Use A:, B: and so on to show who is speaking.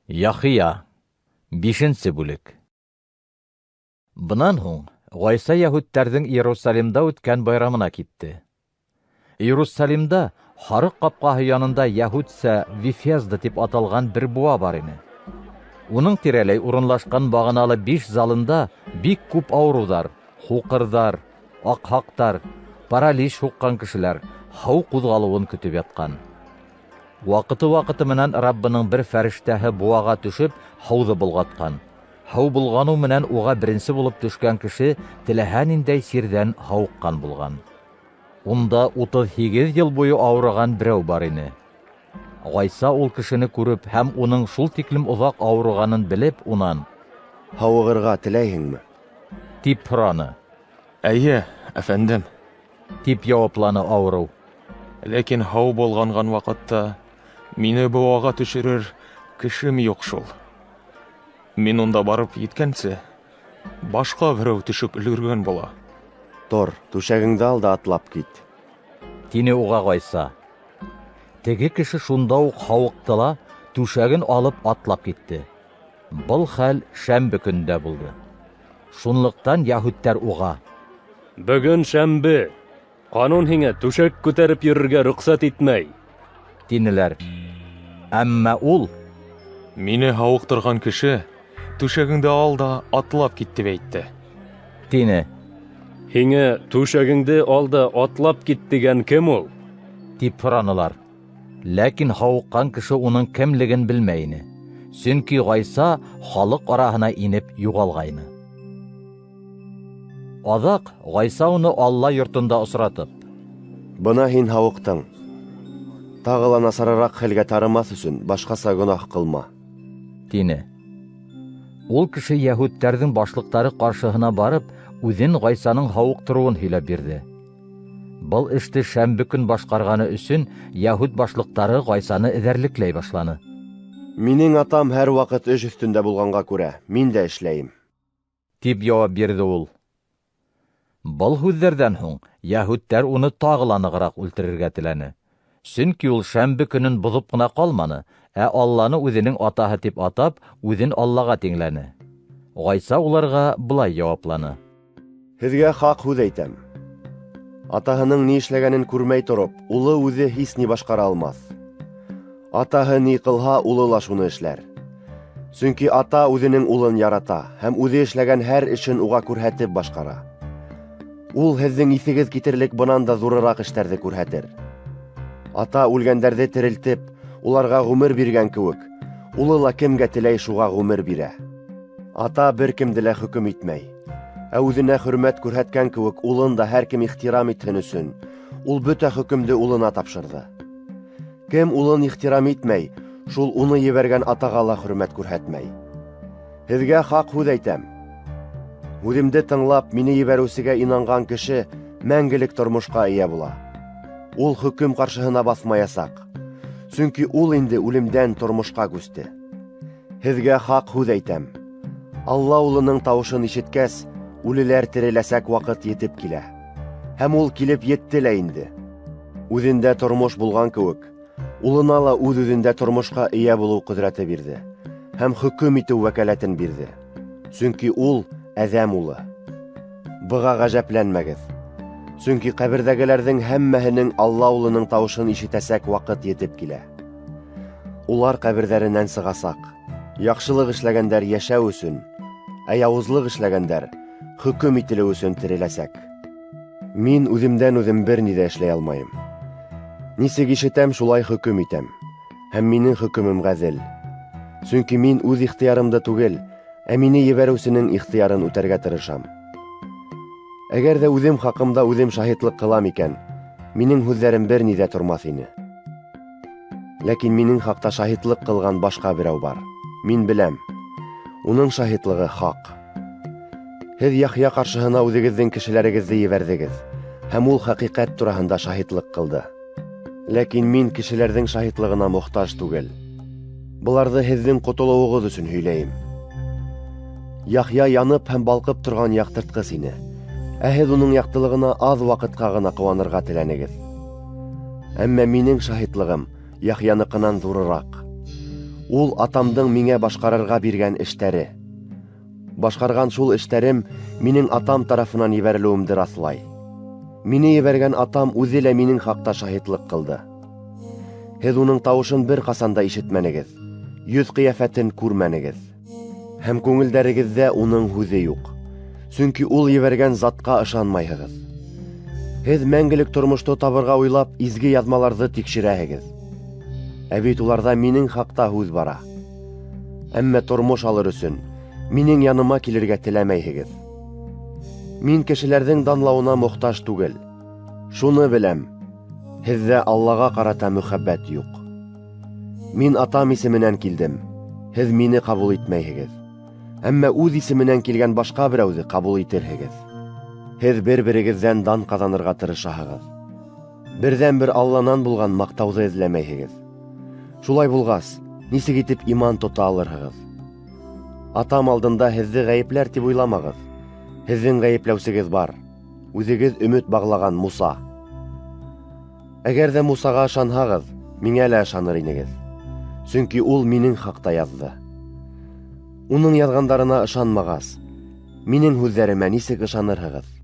A: Яхия, бишенсе бүлек. Бынан һуң Ғайса яһүдтәрҙең Иерусалимда үткән байрамына китте. Иерусалимда Һарыҡ ҡапҡаһы янында яһүдсә Вифезда тип аталған бер быуа бар ине. Уның тирәләй урынлашҡан бағаналы биш залында бик күп ауырыуҙар, һуҡырҙар, аҡһаҡтар, паралич һуҡҡан кешеләр һыу ҡуҙғалыуын көтөп ятҡан. Ваҡыты-ваҡыты менән Раббының бер фәрештәһе быуаға төшөп, һыуҙы болғатҡан. Һыу болғаныу менән уға беренсе булып төшкән кеше теләһә ниндәй сирҙән һауыҡҡан булған. Унда 38 йыл буйы ауырыған берәү бар ине. Ғайса ул кешене күреп һәм уның шул тиклем оҙаҡ ауырығанын белеп, унан:
B: "Һауығырға теләйһеңме?"
A: – тип һораны.
C: "Эйе, әфәндем",
A: – тип яуапланы ауырыу.
C: "Ләкин һыу болғанған ваҡытта мине быуаға төшөрөр кешем юҡ шул. Мин унда барып еткәнсе, башҡа берәү төшөп өлгөргән була."
B: "Тор, түшәгеңде ал да атлап кит",
A: – тине уға Ғайса. Теге кеше шунда уҡ һауыҡты ла, түшәген алып атлап китте. Был хәл шәмбе көндә булды. Шунлыҡтан яһүдтәр уға:
D: "Бөгөн шәмбе, ҡанун һиңә түшәк күтәреп йөрөргә рөхсәт итмәй",
A: – тинеләр. Әммә ул:
C: "Мине һауыҡтырған кеше түшәгеңде ал да атлап кит тип әйтте",
A: – тине.
D: "Һиңә түшәгеңде ал да атлап кит тигән кем ул?"
A: – тип һоранылар. Ләкин һауыҡҡан кеше уның кемлеген белмәй ине. Сөнки Ғайса халыҡ араһына инеп юғалғайны. Аҙаҡ Ғайса уны Алла йортонда осратып:
B: "Бына һин һауыҡтың. Тағы ла насарыраҡ хәлгә тарымаҫ өсөн башҡаса гонаһ ҡылма",
A: – тине. Ул кеше яһүдтәрҙең башлыҡтары ҡаршыһына барып, үҙен Ғайсаның һауыҡтырыуын һөйләп бирҙе. Был эште шәмбе көн башҡарғаны өсөн яһүд башлыҡтары Ғайсаны эҙәрлекләй башланы.
B: "Минең атам һәр ваҡыт эш өҫтөндә булғанға күрә, мин дә эшләйем",
A: – тип яуап бирҙе ул. Был һүҙҙәрҙән һуң яһүдтәр уны тағы ла нығыраҡ үлтерергә теләне. Сөнки ул шәмбе көнөн боҙоп ҡына ҡалманы, ә Алланы үҙенең атаһы тип атап, үҙен Аллаға тиңләне. Ғайса уларға былай яуапланы:
B: "Һеҙгә хаҡ һүҙ әйтәм. Атаһының ни эшләгәнен күрмәй тороп, улы үҙе һис ни башҡара алмаҫ. Атаһы ни ҡылһа, улы ла шуны эшләр. Сөнки ата үҙенең улын ярата һәм үҙе эшләгән һәр эшен уға күрһәтеп башҡара. Ул һеҙҙең иҫегеҙ китерлек бынан да ҙурыраҡ эштәрҙе күрһәтер. Ата үлгәндәрҙе терелтеп, уларға ғүмер биргән кеүек, улы ла кемгә теләй шуға ғүмер бирә. Ата бер кемде лә хөкөм итмәй, ә үҙенә хөрмәт күрһәткән кеүек улын да һәр кем ихтирам итһен өсөн, ул бөтә хөкөмдө улына тапшырҙы. Кем улын ихтирам итмәй, шул уны ебәргән атаға ла хөрмәт күрһәтмәй. Һеҙгә хаҡ һүҙ әйтәм. Һүҙемде тыңлап, мине ебәреүсегә инанған кеше мәңгелек тормошҡа эйә була. Ул хөкөм ҡаршыһына баҫмаясаҡ, сөнки ул инде үлемдән тормошҡа күсте. Һеҙгә хаҡ һүҙ әйтәм. Алла улының тауышын ишеткәс, үлеләр тереләсәк ваҡыт етеп килә. Һәм ул килеп етте лә инде. Үҙендә тормош булған кеүек, улына ла үҙ-үҙендә тормошҡа эйә булыу ҡөҙрәте бирҙе һәм хөкөм итеү вәкәләтен бирҙе. Сөнки ул Әҙәм улы. Быға ғәжәпләнмәгеҙ. Сөнки ҡәберҙәгеләрҙең һәммәһенең Алла улының тауышын ишетәсәк ваҡыт етеп килә. Улар ҡәберҙәренән сығасаҡ. Яҡшылыҡ эшләгәндәр йәшәү өсөн, ә яуызлыҡ эшләгәндәр хөкөм ителеү өсөн тереләсәк. Мин үҙемдән үҙем бер ни ҙә эшләй алмайым. Нисек ишетәм, шулай хөкөм итәм. Һәм минең хөкөмөм ғәҙел. Сөнки мин үҙ ихтыярымды түгел, ә мине ебәреүсенең ихтыярын үтәргә тырышам. Әгәр ҙә үҙем хаҡымда үҙем шаһитлыҡ ҡылам икән, минең һүҙҙәрем бер ни ҙә тормаҫ ине. Ләкин минең хаҡта шаһитлыҡ ҡылған башҡа берәү бар. Мин беләм, уның шаһитлығы хаҡ. Һеҙ Яхъя ҡаршыһына үҙегеҙҙең кешеләрегеҙҙе ебәрҙегеҙ, һәм ул хәҡиҡәт тураһында шаһитлыҡ ҡылды. Ләкин мин кешеләрҙең шаһитлығына мохтаж түгел. Быларҙы һеҙҙең ҡотолоуығыҙ өсөн һөйләйем. Яхъя янып һәм балҡып торған яҡтыртҡыс ине. Ә һеҙ уның яҡтылығына аҙ ваҡытҡа ғына ҡыуанырға теләнегеҙ. Әммә минең шаһитлығым Яхъяныҡынан ҙурыраҡ. Ул Атамдың миңә башҡарырға биргән эштәре. Башҡарған шул эштәрем минең Атам тарафынан ебәрелеүемде раҫлай. Мине ебәргән Атам үҙе лә минең хаҡта шаһитлыҡ ҡылды. Һеҙ уның тауышын бер ҡасан да ишетмәнегеҙ, йөҙ ҡиәфәтен күрмәнегеҙ. Һәм күңелдәрегеҙҙә уның һүҙе юҡ. Сөнки ул ебәргән затҡа ышанмайһығыҙ. Һеҙ мәңгелек тормошто табырға уйлап, изге яҙмаларҙы тикшерәһегеҙ. Ә бит уларҙа минең хаҡта һүҙ бара. Әммә тормош алыр өсөн минең яныма килергә теләмәйһегеҙ. Мин кешеләрҙең данлауына мохтаж түгел. Шуны беләм: һеҙҙә Аллаға ҡарата мөхәббәт юҡ. Мин Атам исеменән килдем, һеҙ мине ҡабул итмәйһегеҙ. Әммә үҙ исеменән килгән башҡа берәүҙе ҡабул итерһегеҙ. Һеҙ бер-берегеҙҙән дан ҡаҙанырға тырышаһығыҙ. Берҙән-бер Алланан булған маҡтауҙы эҙләмәйһегеҙ. Шулай булғас, нисек итеп иман тота алырһығыҙ? Атам алдында һеҙҙе ғәйепләр тип уйламағыҙ. Һеҙҙең ғәйепләүсегеҙ бар. Үҙегеҙ өмөт бағлаған Муса. Әгәр ҙә Мусаға ышанһағыҙ, миңә лә ышаныр инегеҙ. Сөнки ул минең хаҡта яҙҙы. Уның яҙғандарына ышанмағас, минең һүҙҙәремә нисек ышанырһығыҙ?